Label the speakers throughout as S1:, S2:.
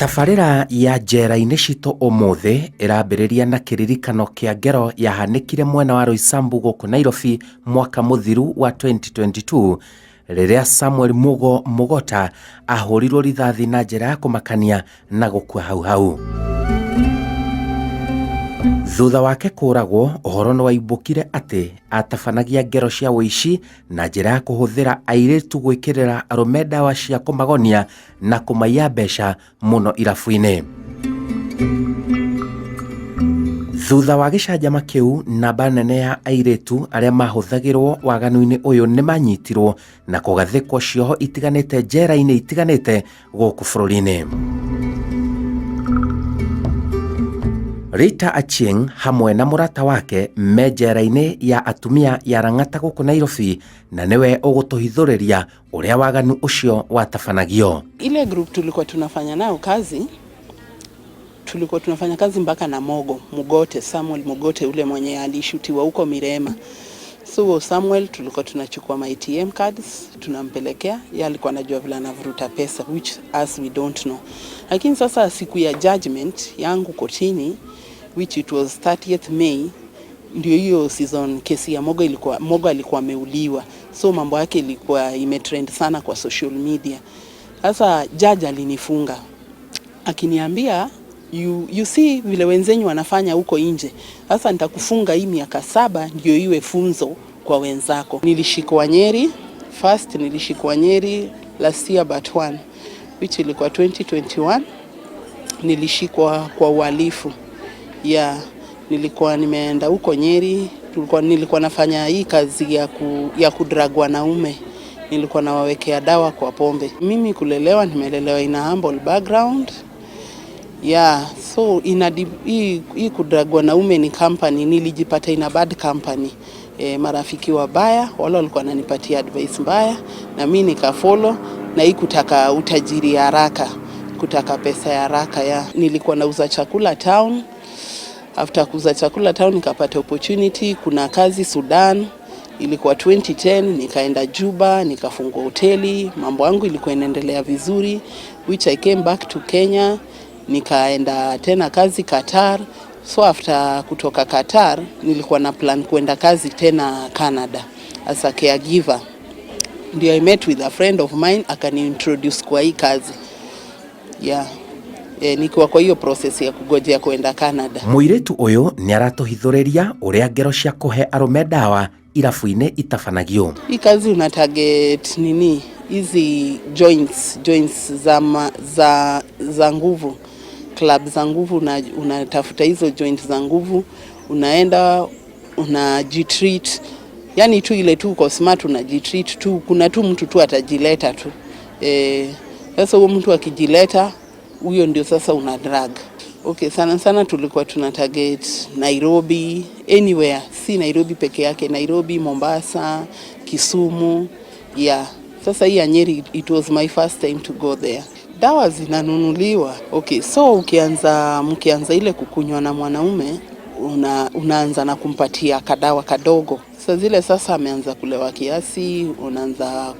S1: Tabarĩra ya njera-inĩ citũ ũmũthĩ ĩrambĩrĩria na kĩririkano kĩa ngero yahanĩkire mwena wa Roysambu gũkũ Nairobi mwaka mũthiru wa 2022 rĩrĩa Samuel Mugo Mugota ahũrirwo rithathi na njĩra ya kũmakania na gũkua hau hau. Thutha wake kũragwo, ũhoro nĩ waimbũkire atĩ atabanagia ngero cia ũici na njĩra ya kũhũthĩra airĩtu gwĩkĩrĩra arũme ndawa cia kũmagonia na kũmaiya mbeca mũno irabu-inĩ. Thutha wa gĩcanjama kĩu, namba nene ya airĩtu arĩa mahũthagĩrwo waganu-inĩ ũyũ nĩ manyitirwo na kũgathĩkwo cioho itiganĩte njera-inĩ itiganĩte gũkũ bũrũri-inĩ. Rita Achieng hamwe na mũrata wake me njera-inĩ ya atumia ya Lang'ata gũkũ Nairobi na nĩwe ũgũtũhithũrĩria ũrĩa waganu ũcio watabanagio.
S2: Ile group tulikuwa tunafanya nayo kazi, tulikuwa tunafanya kazi mpaka na Mogo Mugote, Samuel Mugote ule mwenye alishutiwa huko Mirema. So Samuel tulikuwa tunachukua ma ATM cards tunampelekea, yeye alikuwa anajua vile anavuruta pesa, which us we don't know. Lakini sasa siku ya judgment yangu kotini, which it was 30th May, ndio hiyo season kesi ya Mogo ilikuwa, Mogo alikuwa ameuliwa, so mambo yake ilikuwa imetrend sana kwa social media. Sasa judge alinifunga akiniambia, you see vile wenzenyu wanafanya huko nje, sasa nitakufunga hii miaka 7 ndio iwe funzo kwa wenzako. Nilishikwa Nyeri first, nilishikwa Nyeri last year but one, which ilikuwa 2021. Nilishikwa kwa uhalifu ya nilikuwa nimeenda huko Nyeri, nilikuwa nafanya hii kazi ya kudrag wanaume, nilikuwa nawawekea dawa kwa pombe. Mimi kulelewa, nimelelewa in a humble background. Yeah, so hii kudrag wanaume ni company, nilijipata in a bad company. Marafiki wabaya wale walikuwa wananipatia advice mbaya na mi nikafollow, na hii kutaka utajiri haraka, kutaka pesa ya haraka ya. Nilikuwa nauza chakula town. After kuuza chakula town nikapata opportunity, kuna kazi Sudan, ilikuwa 2010, nikaenda Juba, nikafungua hoteli, mambo yangu ilikuwa inaendelea vizuri, which I came back to Kenya, nikaenda tena kazi Qatar. So after kutoka Qatar nilikuwa na plan kwenda kazi tena Canada as a caregiver. Ndio I met with a friend of mine, akani introduce kwa hii kazi. Yeah. Nikiwa kwa hiyo process ya kugojea kwenda Canada.
S1: Mũirĩtu ũyũ nĩ aratũhithũrĩria ũrĩa ngero cia kũhe arũme ndawa irabu-inĩ itabanagio.
S2: Hii kazi una target nini, hizi joints za nguvu, club za nguvu, na unatafuta hizo joint za nguvu, unaenda unajitreat, yani tu ile tu uko smart, unajitreat tu, kuna tu mtu tu atajileta tu. Sasa huyo mtu akijileta, huyo ndio sasa una drug. Okay, sana sana tulikuwa tuna target Nairobi, anywhere, si Nairobi peke yake, Nairobi, Mombasa, Kisumu, yeah. Sasa hii ya Nyeri, it was my first time to go there. Dawa zinanunuliwa. Okay, so mkianza ile kukunywa na mwanaume, unaanza na kumpatia kadawa kadogo. Sasa zile sasa ameanza kulewa kiasi, unaanza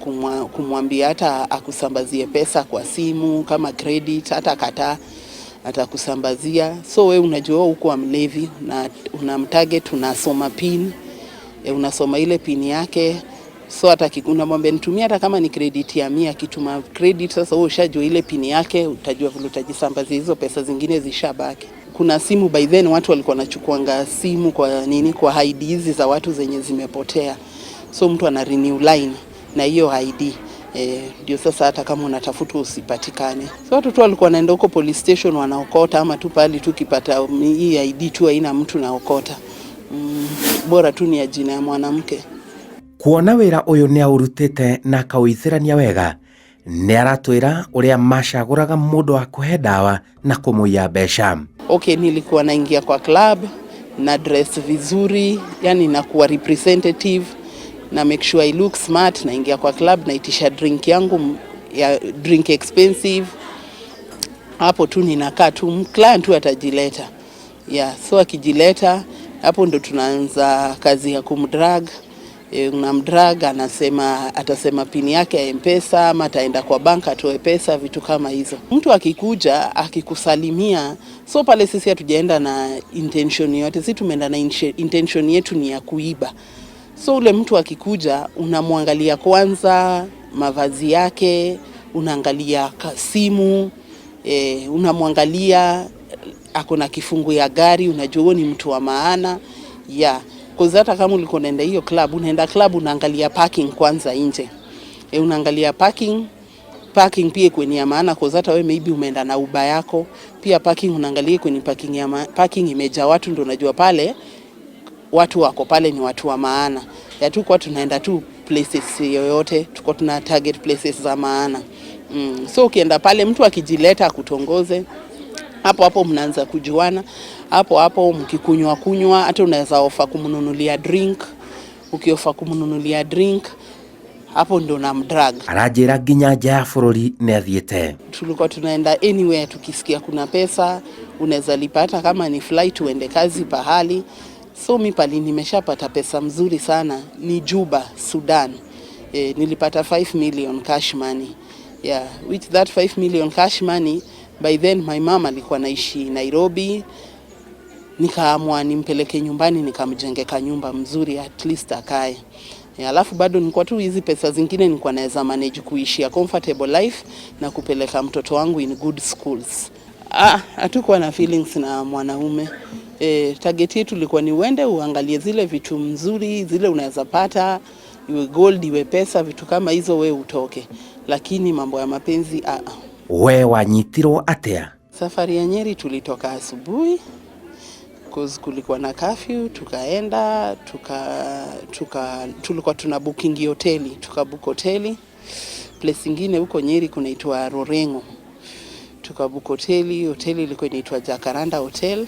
S2: kumwambia hata akusambazie pesa kwa simu kama credit, hata kataa atakusambazia. So we unajua huko wa mlevi na unamtarget, unasoma pin, unasoma ile pin yake. So hata unamwambia nitumie hata kama ni credit ya 100, akituma credit sasa wewe ushajua ile pin yake, utajua vile utajisambazia hizo pesa zingine zishabaki. Kuna simu, by then watu walikuwa wanachukuanga simu kwa nini, kwa ID hizi za watu zenye zimepotea, so mtu ana renew line na hiyo ID, ndio sasa hata kama unatafuta usipatikane. So watu tu walikuwa wanaenda huko police station wanaokota, ama tu pali tu ukipata hii ID tu haina mtu naokota. Bora tu ni ya jina ya mwanamke.
S1: Kuona wĩra ũyũ nĩ aũrutĩte na akaũithĩrania wega, nĩ aratwĩra ũrĩa macagũraga mũndũ wa kũhe ndawa na kũmũiya mbeca.
S2: Okay, nilikuwa naingia kwa club na dress vizuri, yani nakuwa representative na make sure I look smart. Naingia kwa club, naitisha drink yangu ya drink expensive, hapo tu ninakaa tu, client tu atajileta. Yeah, so akijileta hapo ndo tunaanza kazi ya kumdrag. Unamdrag, anasema atasema pini yake ya Mpesa ama ataenda kwa bank atoe pesa, vitu kama hizo. Mtu akikuja akikusalimia, so pale sisi hatujaenda na intention yote, sisi tumeenda na intention yetu ni ya kuiba. So ule mtu akikuja unamwangalia kwanza mavazi yake, unaangalia simu, unamwangalia ako na kifungu ya gari, unajua huo ni mtu wa maana yeah. Cause hata kama ulikuwa unaenda hiyo club, unaenda club unaangalia parking kwanza nje. Unaangalia parking pia kwenye ya maana, cause hata wewe maybe umeenda na Uber yako, pia parking unaangalia kwenye parking ya parking imejaa watu, ndio unajua pale watu wako pale ni watu wa maana. Ya tuko tunaenda tu places yoyote, tuko tuna target places za maana. So ukienda pale mtu akijileta akutongoze, hapo hapo mnaanza kujuana, hapo hapo mkikunywa kunywa, hata unaweza ofa kumnunulia drink. Ukiofa kumnunulia drink, hapo ndo namdrag.
S1: Aranjĩra nginya nja ya bũrũri nĩ athiĩte.
S2: Tulikuwa tunaenda anywhere tukisikia kuna pesa, unaweza lipa hata kama ni flight uende kazi pahali. So mi pali nimeshapata pesa mzuri sana ni Juba, Sudan. Nilipata 5 million cash money. Yeah, which that 5 million cash money, by then my mom alikuwa naishi Nairobi. Nikaamua nimpeleke nyumbani nikamjengeka nyumba mzuri at least akae. Alafu bado nilikuwa tu hizi pesa zingine nilikuwa naweza manage kuishi a comfortable life na kupeleka mtoto wangu in good schools. Hatukuwa na feelings na mwanaume. Target yetu ilikuwa ni uende uangalie zile vitu mzuri, zile unaweza pata, iwe gold, iwe pesa, vitu kama hizo we utoke. Lakini mambo ya mapenzi ah.
S1: We wanyitirwo atĩa?
S2: Safari ya Nyeri tulitoka asubuhi cause kulikuwa na curfew, tukaenda tuka tulikuwa tuna booking hoteli, tukabook hoteli place ingine huko Nyeri kunaitwa Rorengo. Tukabook hoteli, hoteli ilikuwa inaitwa Jacaranda Hotel.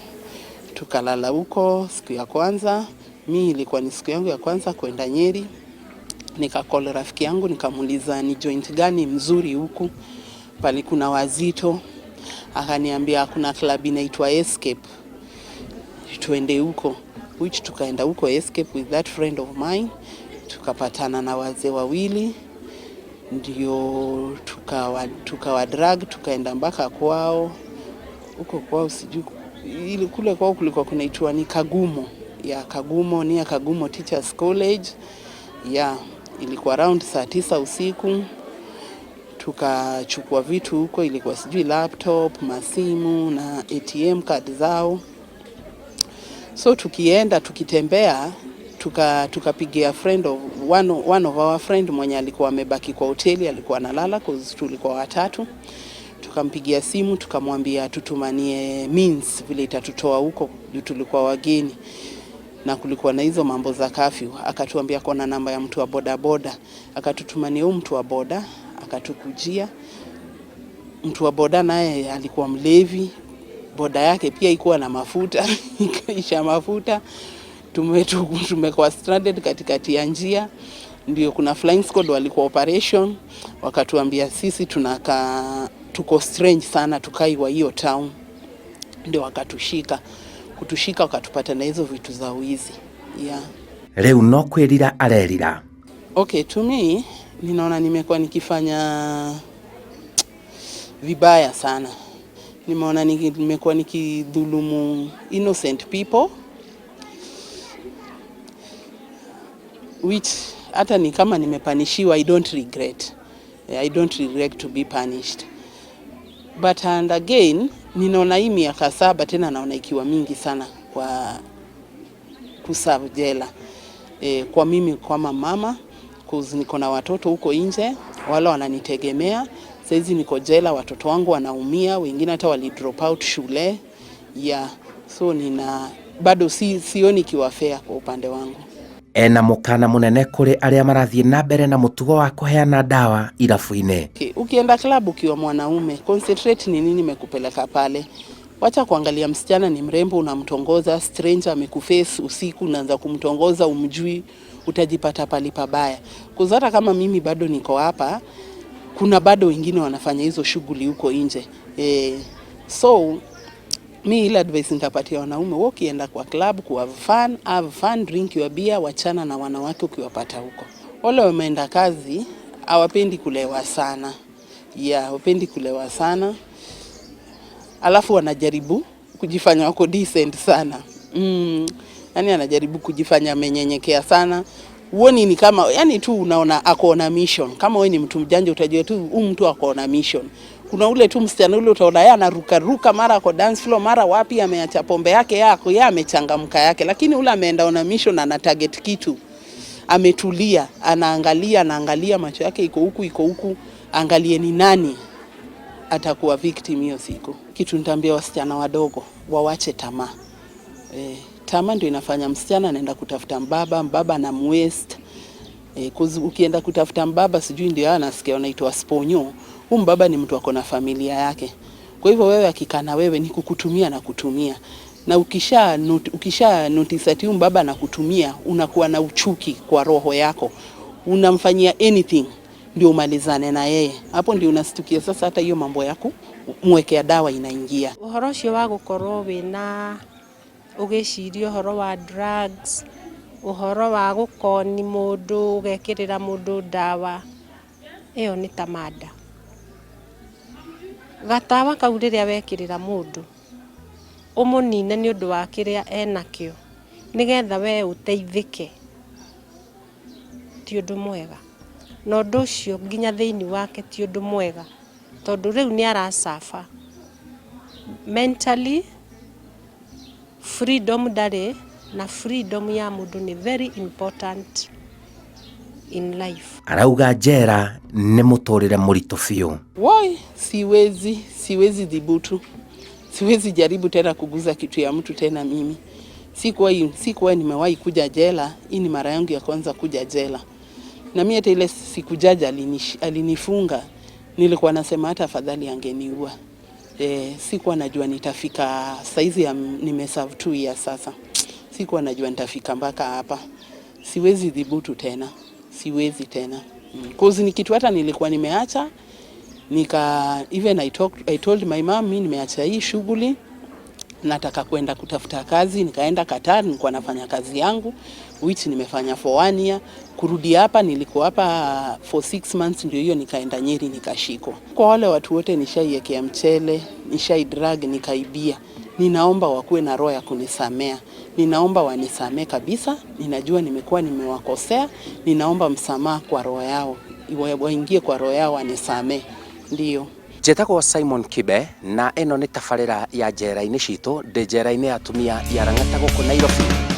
S2: Tukalala huko siku ya kwanza. Mi ilikuwa ni siku yangu ya kwanza kwenda Nyeri. Nikacall rafiki yangu nikamuuliza ni joint gani mzuri huku pali kuna wazito. Akaniambia kuna club inaitwa Escape, tuende huko, which tukaenda huko Escape with that friend of mine. Tukapatana na wazee wawili, ndio tukawa drag, tukaenda mpaka kwao huko kwao, sijui ili kule kwao kulikuwa kunaitwa ni Kagumo ya Kagumo, ni ya Kagumo Teachers College ya ilikuwa around saa 9 usiku. Tukachukua vitu huko, ilikuwa sijui laptop, masimu na ATM card zao. So tukienda tukitembea tukapigia friend of one of our friend mwenye alikuwa amebaki kwa hoteli, alikuwa analala cause tulikuwa watatu. Tukampigia simu tukamwambia tutumanie means vile itatutoa huko juu tulikuwa wageni na kulikuwa na hizo mambo za curfew. Akatuambia kona namba ya mtu wa boda boda, akatutumania huyu mtu wa boda, akatukujia. Mtu wa boda naye alikuwa mlevi, boda yake pia ikuwa na mafuta ikaisha mafuta, tumekuwa stranded katikati ya njia. Ndio kuna flying squad walikuwa operation, wakatuambia sisi tunakaa tuko strange sana, tukai wa hiyo town, ndio wakatushika, kutushika wakatupata na hizo vitu za wizi yeah.
S1: Rĩu no kwĩrira arerira.
S2: Okay, to me ninaona nimekuwa nikifanya vibaya sana. Nimeona nimekuwa nikidhulumu innocent people, which hata ni kama nimepunishiwa, I don't regret. I don't regret to be punished. But and again ninaona hii miaka 7 tena naona ikiwa mingi sana kwa kuserve jela. Kwa mimi kama mama, cause niko na watoto huko nje wala wananitegemea. Saizi niko jela, watoto wangu wanaumia, wengine hata wali drop out shule. Yeah, so nina bado sioni ikiwa fair kwa upande wangu.
S1: Ena mũkana mũnene kũrĩ arĩa marathiĩ na mbere na mũtugo wa kũheana ndawa irabu-inĩ.
S2: Okay, ukienda club ukiwa mwanaume, concentrate ni nini imekupeleka pale. Wacha kuangalia msichana ni mrembo unamtongoza, stranger amekuface usiku unaanza kumtongoza umjui, utajipata pali pabaya. Kwa hata kama mimi bado niko hapa, kuna bado wengine wanafanya hizo shughuli huko nje. So Mi ile advice nitapatia wanaume, wewe ukienda kwa club ku have fun, have fun, drink your beer, wachana na wanawake ukiwapata huko. Wale wameenda kazi hawapendi kulewa sana, yeah, hawapendi kulewa sana, alafu wanajaribu kujifanya wako decent sana. Yani anajaribu kujifanya amenyenyekea sana, huoni ni kama yani tu unaona ako na mission. Kama wewe ni mtu mjanja utajua tu huyu mtu ako na mission. Kuna ule tu msichana ule utaona yeye anaruka ruka, mara ako dance floor, mara wapi, ameacha pombe yake yako, yeye amechangamka yake, lakini ule ameenda on a mission, ana target kitu, ametulia, anaangalia, anaangalia, macho yake iko huku, iko huku, angalie ni nani atakuwa victim hiyo siku. Kitu nitaambia wasichana wadogo wawache tamaa. Tamaa ndio inafanya msichana anaenda kutafuta mbaba, mbaba na waste. Ukienda kutafuta mbaba, sijui ndio anasikia wanaitwa sponyo. Huyu mbaba ni mtu ako na familia yake. Kwa hivyo wewe akikaa na wewe ni kukutumia na kutumia. Na ukisha notice ati huyu mbaba anakutumia, unakuwa na uchuki kwa roho yako. Unamfanyia anything ndio umalizane na yeye. Hapo ndio unastukia sasa hata hiyo mambo ya kumwekea dawa inaingia.
S3: Ũhoro ũcio wa gũkorwo wĩna ũgĩciria ũhoro wa drugs, ũhoro wa gũkoni mũndũ, ũgekĩrĩra mũndũ ndawa, ĩyo nĩ ta mada. Gatawa kau rĩrĩa wekĩrĩra mũndũ, ũmũnine nĩ ũndũ wa kĩrĩa enakĩo, nĩgetha we ũteithĩke, ti ũndũ mwega. Na ũndũ ũcio nginya thĩinĩ wake ti ũndũ mwega, tondũ rĩu nĩ aracaba mentally, freedom ndarĩ, na freedom ya mũndũ nĩ very important in life.
S1: Arauga njera nĩ mũtũrĩre mũritũ biũ.
S2: Woi, siwezi dhibutu, siwezi jaribu tena kuguza kitu ya mtu tena. Mimi sikuwahi nimewahi kuja jela. Hii ni mara yangu ya kwanza kuja jela, na mimi hata ile siku jaji alinifunga, nilikuwa nasema hata afadhali angeniua. Sikuwa najua nitafika saizi ya nimeserve 2 years sasa, sikuwa najua nitafika mpaka hapa. Siwezi dhibutu tena, siwezi tena. Cause ni kitu hata nilikuwa nimeacha nika even I told my mom mimi nimeacha hii shughuli, nataka kwenda kutafuta kazi. Nikaenda Qatar, nilikuwa nafanya kazi yangu which nimefanya for 1 year. Kurudi hapa nilikuwa hapa for 6 months, ndio hiyo nikaenda Nyeri nikashikwa. Kwa wale watu wote nishaiwekea mchele, nishai drug, nikaibia, ninaomba wakuwe na roho ya kunisamea. Ninaomba wanisamee kabisa, ninajua nimekuwa nimewakosea, ninaomba msamaha kwa roho yao, waingie kwa roho yao wanisamee. Ndio.
S1: Njĩtagwo Simon Kibe na ĩno nĩ tabarĩra ya njera-inĩ citũ. Ndĩ njera-inĩ ya atumia ya Lang'ata gũkũ Nairobi.